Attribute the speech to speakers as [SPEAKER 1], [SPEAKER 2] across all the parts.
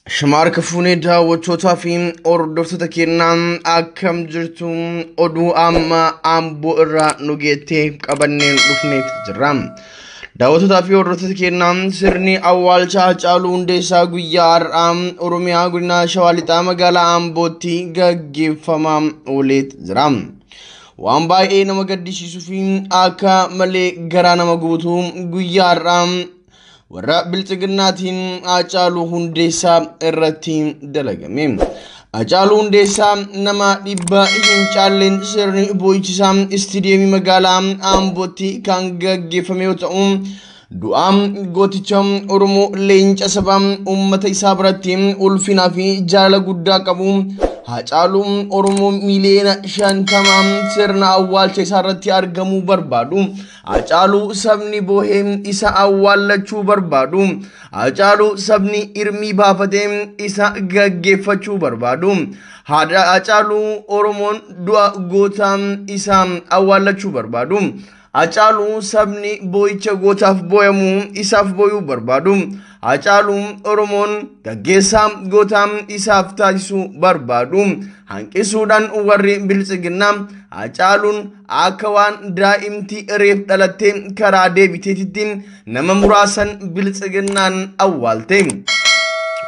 [SPEAKER 1] Shamaarka fuunee daawwattootaa fi hordoftoota keenyaa akkam jirtu oduu amma Amboo irraa nu geettee qabanneen dhufneet jirra. Daawwattootaa fi hordoftoota keenyaa sirni awwaalcha Haacaaluu Hundeessaa guyyaa har'aa Oromiyaa godina Shawaa Lixaa magaalaa Ambootti gaggeeffamaa ooleet jira. Waan baay'ee nama gaddisiisuu fi akka malee garaa nama guutuu guyyaa har'aa warra bilchiginnaatiin Haacaaluu Hundeessaa irratti dalagame. Haacaaluu Hundeessaa nama dhibba hin caalleen sirni boo'ichisaa istiidiyeemii magaalaa Ambootti kan gaggeeffame yoo ta'u, du'aa gooticha Oromoo leenca sabaa uummata isaa biratti ulfinaa fi jaalala guddaa qabu. Haacaaluu Oromoo miiliyoona 50 sirna awwaalcha isaa irratti argamuu barbaadu. Haacaaluu sabni boohee isa awwaallachuu barbaadu. Haacaaluu sabni irmii baafatee isa gaggeeffachuu barbaadu. Haacaaluu Oromoon du'a gootaa isa awwaallachuu barbaadu. Haacaaluu sabni boo'icha gootaaf boo'amu isaaf boo'uu barbaadu. Haacaaluu Oromoon gaggeessaa gootaa isaaf taasisuu barbaadu. Hanqisuudhaan warri bilchiginnaa Haacaaluun akka waan daa'imti reef dhalattee karaa deebiteetitti nama muraasan bilchiginnaan awwaalte.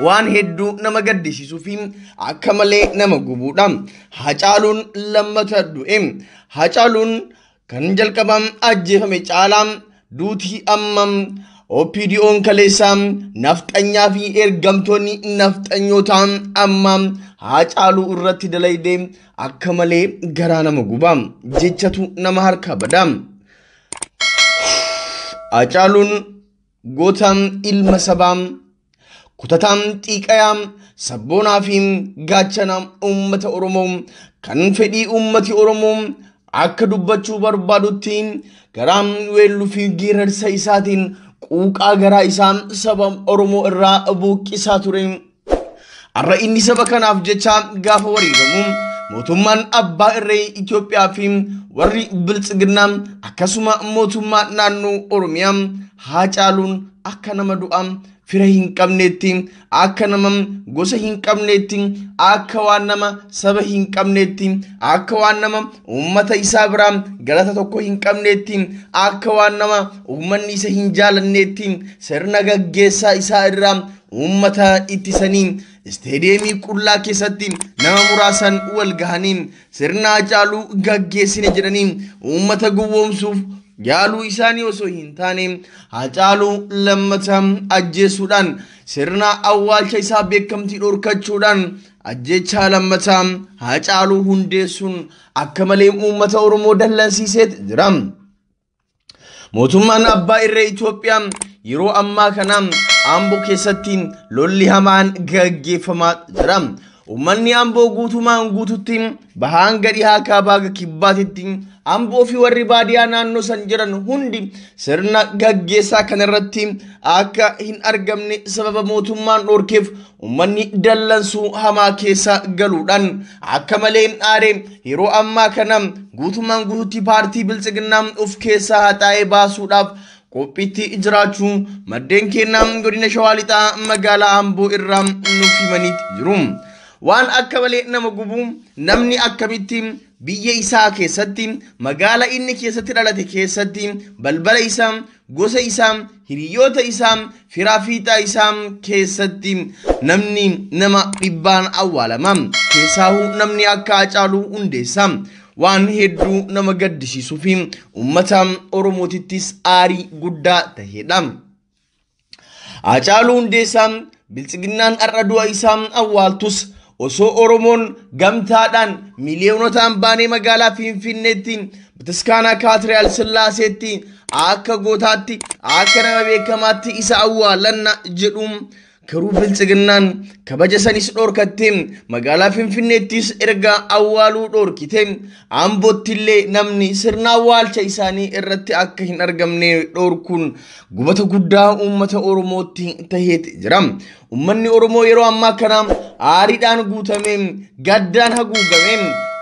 [SPEAKER 1] Waan hedduu nama gaddisiisuu fi akka malee nama gubuudha. Haacaaluun lammata du'e. Haacaaluun kan jalqabaan ajjeefame caalaa duutii amma OPDO'n kaleessaa nafxanyaa fi ergamtoonni nafxanyootaa amma Haacaaluu irratti dalaydee akka malee garaa nama guba. Jechatu nama harkaa bada. Haacaaluun goota ilma sabaa kutataan xiiqayaa sabboonaa fi gaachana uummata Oromoo kan fedhii uummati Oromoo akka dubbachuu barbaadutti garaa weelluu fi geerarsa isaatiin quuqaa garaa isaa saba Oromoo irraa buqqisaa ture. Har'a inni saba kanaaf jecha gaafa wareegamu mootummaan abbaa irree Itoophiyaa fi warri bilchiginnaa akkasuma mootummaa naannoo Oromiyaa Haacaaluun akka nama du'a fira hin qabneetti, akka nama gosa hin qabneetti, akka waan nama saba hin qabneetti, akka waan nama uummata isaa biraa galata tokko hin qabneetti, akka waan nama uummanni isa hin jaalanneetti sirna gaggeessaa isaa irraa uummata ittisanii isteediyeemii qullaa keessatti nama muraasan wal gahanii sirna Haacaaluu gaggeessine jedhanii uummata gowwoomsuuf yaaluu isaanii osoo hin taane Haacaaluu lammata ajjeesuudhaan sirna awwaalcha isaa beekamtii dhorkachuudhaan ajjeechaa lammataa Haacaaluu Hundeessuun akka malee uummata Oromoo dallansiiseet jira. Mootummaan abbaa irree Itoophiyaa yeroo ammaa kana Amboo keessatti lolli hamaan gaggeeffamaa jira. Uummanni Amboo guutumaan guututti bahaan gadi haa kaabaa kibbaatitti Amboo fi warri baadiyaa naannoo san jiran hundi sirna gaggeessaa kanarratti akka hin argamne sababa mootummaan dhorkeef uummanni dallansuu hamaa keessa galuudhaan akka malee aaree yeroo ammaa kana guutumaan guututti paartii bilchiginnaa of keessaa haxaa'ee baasuudhaaf qophiitti jiraachuu maddeen keenyaa godina Shawaa Lixaa magaalaa Amboo irraa nuuf himaniit jiru. Waan akka malee nama gubu namni akkamitti biyya isaa keessatti magaala inni keessatti dhalate keessatti balbala isaa gosa isaa hiriyoota isaa firaa fiixaa isaa keessatti namni nama dhibbaan awwaalama. Keessaahuu namni akka Haacaaluu Hundeessaa waan hedduu nama gaddisiisuu fi uummata Oromootittis aarii guddaa tahedha. Haacaaluu Hundeessaa bilchiginnaan har'a du'a isaa awwaaltus osoo Oromoon gamtaadhaan miiliyoonotaan baanee magaalaa Finfinneetti bataskaanaa Kaatiraal Sillaaseetti akka gootaatti akka nama beekamaatti isa awwaalanna jedhu garuu bilchiginnaan kabaja sanis dhorkatte magaalaa Finfinneettis erga awwaaluu dhorkite Ambootti illee namni sirna awwaalcha isaanii irratti akka hin argamne dhorkuun gubata guddaa uummata Oromootti taheet jira. Uummanni Oromoo yeroo ammaa kana aariidhaan guutamee gaddaan haguugamee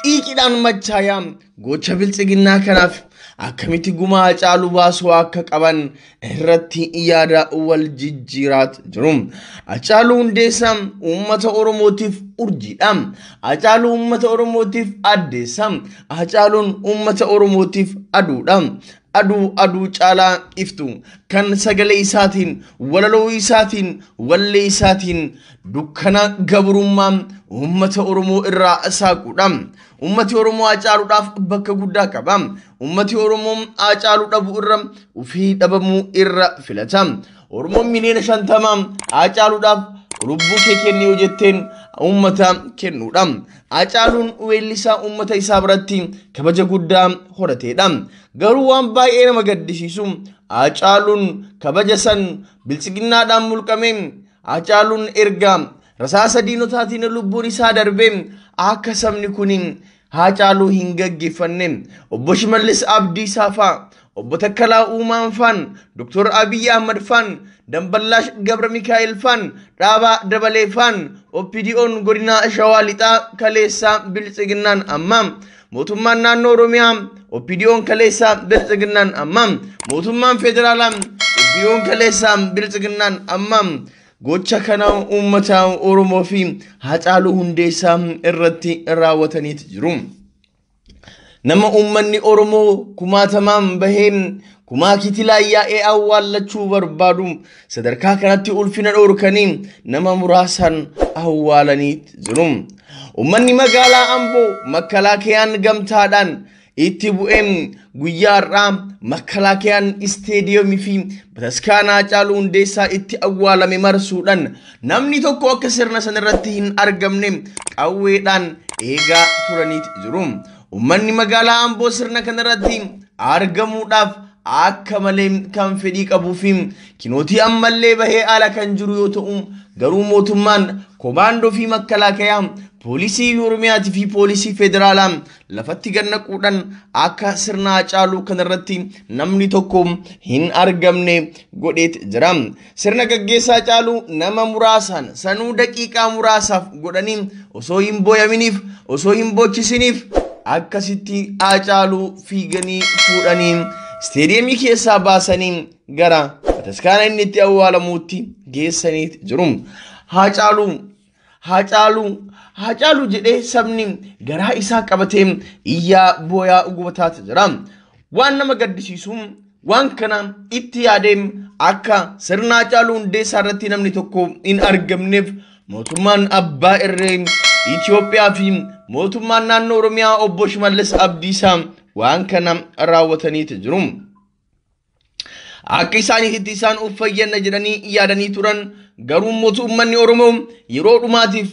[SPEAKER 1] xiiqiidhaan machaayaa gocha bilchiginnaa kanaaf Akkamitti gumaa Hacaaluu baasuu akka qaban irratti yaada wal jijjiiraat jiru. Hacaaluu Hundeessaa uummata Oromootiif urjiidha. Hacaaluu uummata Oromootiif addeessa. Hacaaluun uummata Oromootiif aduudha. Aduu aduu caalaa iftu kan sagalee isaatiin, walaloo isaatiin, wallee isaatiin dukkana gabrummaa uummata Oromoo irraa saaquudha. Uummati Oromoo Hacaaluudhaaf bakka guddaa qaba. Uummati Oromoo Hacaaluu dhabuu irra ofii dhabamuu irra filata. Oromoon miliyoona 50 Hacaaluudhaaf lubbuu kee kenni yoo jetteen uummata kennuudha. Hacaaluun weellisaa uummata isaa biratti kabaja guddaa horateedha. Garuu waan baay'ee nama gaddisiisu, Hacaaluun kabaja san biltsiginnaadhaan mulqame. Hacaaluun erga rasaasa diinotaatiin lubbuun isaa darbee akka sabni kun Hacaaluu hin gaggeeffanne obbo Shimallis Abdiisaa fa'a, obbo Takkalaa Uumaan faan, Dr. Abiyyi Ahmad faan, Damballaash Gabra Mikaa'el faan, Dhaabaa Dabalee faan, OPDO'n godina Shawaa Lixaa kaleessaa biltsiginnaan amma, mootummaan naannoo Oromiyaa OPDO'n kaleessaa biltsiginnaan amma, mootummaan federaalaa OPDO'n kaleessaa biltsiginnaan amma gocha kana uummata Oromoo fi Hacaaluu Hundeessaa irratti raawwataniiti jiru. Nama uummanni Oromoo kumaatamaan bahee kumaa kitilaa yaa'ee awwaallachuu barbaadu sadarkaa kanatti ulfina dhoorkanii nama muraasaan awwaalanii jiru. Uummanni magaalaa Amboo makkalaakayaan gamtaadhaan itti bu'een guyyaa har'aa makkalaakayaan isteediyoomii fi bataskaana Hacaaluu Hundeessaa itti awwaalame marsuudhaan namni tokko akka sirna sanarratti hin argamne qawweedhaan eegaa turaniiti jiru. Uummanni magaalaa Amboo sirna kanarratti argamuudhaaf akka malee kan fedhii qabuu fi kinootii ammallee bahee ala kan jiru yoo ta'u, garuu mootummaan komaandoo fi makkalaakayaa poolisii Oromiyaatii fi poolisii federaalaa lafatti gannaquudhaan akka sirna Hacaaluu kanarratti namni tokko hin argamne godheet jira. Sirna gaggeessaa Hacaaluu nama muraasaan sanuu daqiiqaa muraasaaf godhanii osoo hin booyaminiif, osoo hin boochisiniif akkasitti Hacaaluu fiiganii fuudhanii isteediyeemii keessaa baasanii gara bataskaana inni itti awwaalamuutti geessanii jiru. Hacaaluu, Hacaaluu, Hacaaluu jedhee sabni garaa isaa qabatee iyyaa booyaa gubataatu jira. Waan nama gaddisiisu, waan kana itti yaadee akka sirna Hacaaluu Hundeessaa irratti namni tokko hin argamneef mootummaan abbaa irree Itoophiyaa fi mootummaan naannoo Oromiyaa obbo Shimallis Abdiisaa waan kana raawwataniiti jiru. Akka isaaniitti isaan of fayyanna jedhanii yaadanii turan, garuu mootummanni Oromoo yeroo dhumaatiif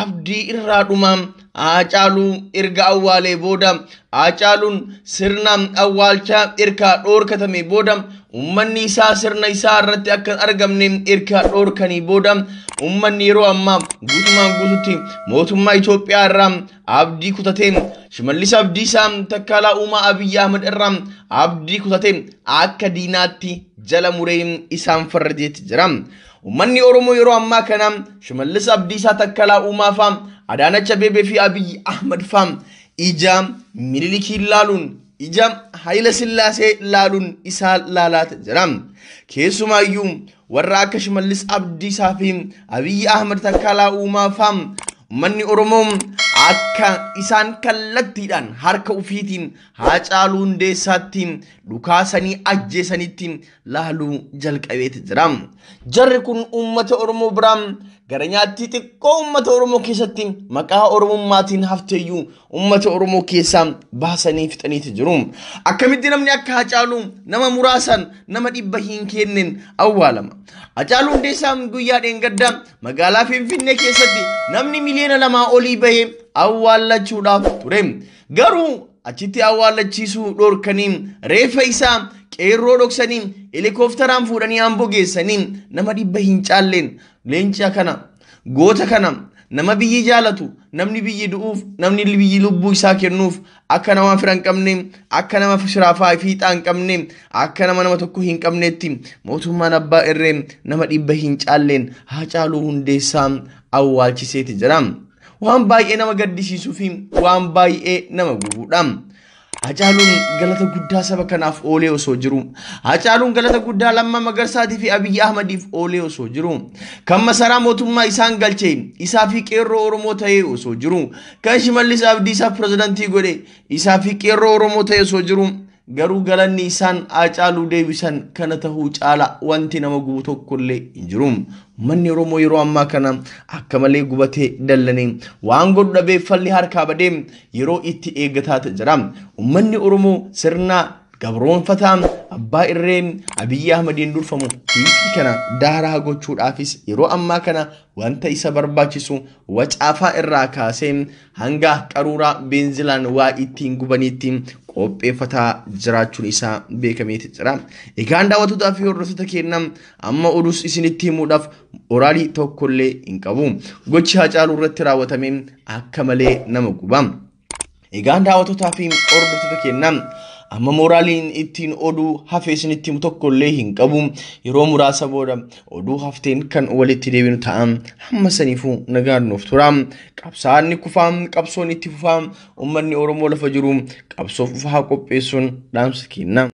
[SPEAKER 1] abdii irraa dhumaa Hacaaluu erga awwaalee booda, Hacaaluun sirna awwaalchaa erga dhoorkatame booda, uummanni isaa sirna isaa irratti akka hin argamne erga dhoorkanii booda, uummanni yeroo ammaa guutumaan guututti mootummaa Itoophiyaa irraa abdii kutatee, Shimallis Abdiisaa, Takkalaa Uumaa, Abiyyi Ahmad irraa abdii kutatee akka diinaatti jala muree isaan farrajeetti jira. Uummanni Oromoo yeroo ammaa kana Shimallis Abdiisaa, Takkalaa Uumaa fa'aa, Adaanach Abeebee fi Abiyyi Ahmad fa'aa ija Minilikiin laaluun, ija Hayila Sillaasee laaluun isaan laalaata jira. Keessumaayyuu warra akka Shimallis Abdiisaa fi Abiyyi Ahmad, Takkalaa Uumaa fa'aa uummanni Oromoo akka isaan kallattiidhaan harka ofiitiin Haacaaluu Hundeessaatti dhukaasanii ajjeesanitti laaluu jalqabeeti jira. Jarri kun uummata Oromoo biraa gara nyaattii xiqqoo uummata Oromoo keessatti maqaa Oromummaatiin hafteeyyuu uummata Oromoo keessaa baasanii fixaniiti jiru. Akkamitti namni akka Haacaaluu nama muraasaan, nama 100 hin kenneen awwaalama? Hacaaluu Hundeessaa guyyaa dheengaddaa magaalaa Finfinnee keessatti namni miliyoona 2 olii bahee awwaallachuudhaaf ture. Garuu achitti awwaallachiisuu dhorkanii reeffa isaa qeerroo dhoksanii helikoophteraan fuudhanii Amboo geessanii nama 100 hin caalleen leenca kana, goota kana, nama biyyi jaalatu, namni biyyi du'uuf, namni biyyi lubbuu isaa kennuuf, akka nama fira hin qabne, akka nama shiraafaa fiixaa hin qabne, akka nama tokko hin qabnetti mootummaan abbaa irree nama 100 hin caalleen Haacaaluu Hundeessaa awwaalchiseeti jira. Waan baay'ee nama gaddisiisuu fi waan baay'ee nama gubuudha. Hacaaluun galata guddaa saba kanaaf oolee osoo jiru, Hacaaluun galata guddaa Lammaa Magarsaatii fi Abiyyi Ahmadiif oolee osoo jiru, kan masaraa mootummaa isaan galche isaa fi qeerroo Oromoo ta'ee osoo jiru, kan Shimallis Abdiisaa pirezidantii godhe isaa fi qeerroo Oromoo ta'ee osoo jiru, garuu galanni isaan Hacaaluu deebisan kana tahuu caala wanti nama gubu tokkollee hin jiru. Uummanni Oromoo yeroo ammaa kana akka malee gubatee dallanee waan godhu dhabee falli harkaa badee yeroo itti eeggataa jira. Uummanni Oromoo sirna gabroonfataa abbaa irree Abiyyi Ahmadiin durfamu fiifii kana daaraa gochuudhaafis yeroo ammaa kana wanta isa barbaachisu wacaafaa irraa kaasee hanga qaruuraa beenzilaan waa ittiin gubaniitti qopheeffataa jiraachuun isaa beekameeti jira. Egaan daawwattootaa fi hordoftoota keenya, amma oduus isinitti himuudhaaf oraalii tokkollee hin qabu. Gochi Hacaaluu irratti raawwatame akka malee nama guba. Egaan daawwattootaa fi hordoftoota keenya, amma mooraaliin ittiin oduu hafe isinitti himu tokkollee hin qabu. Yeroo muraasa booda oduu hafteen kan walitti deebinu ta'a. Hamma saniifuu nagaan nuuf tura. Qabsaa'onni kufaa, qabsoon itti fufaa. Uummanni Oromoo lafa jiru qabsoof ufaa qopheessuun dhaamsa kenna.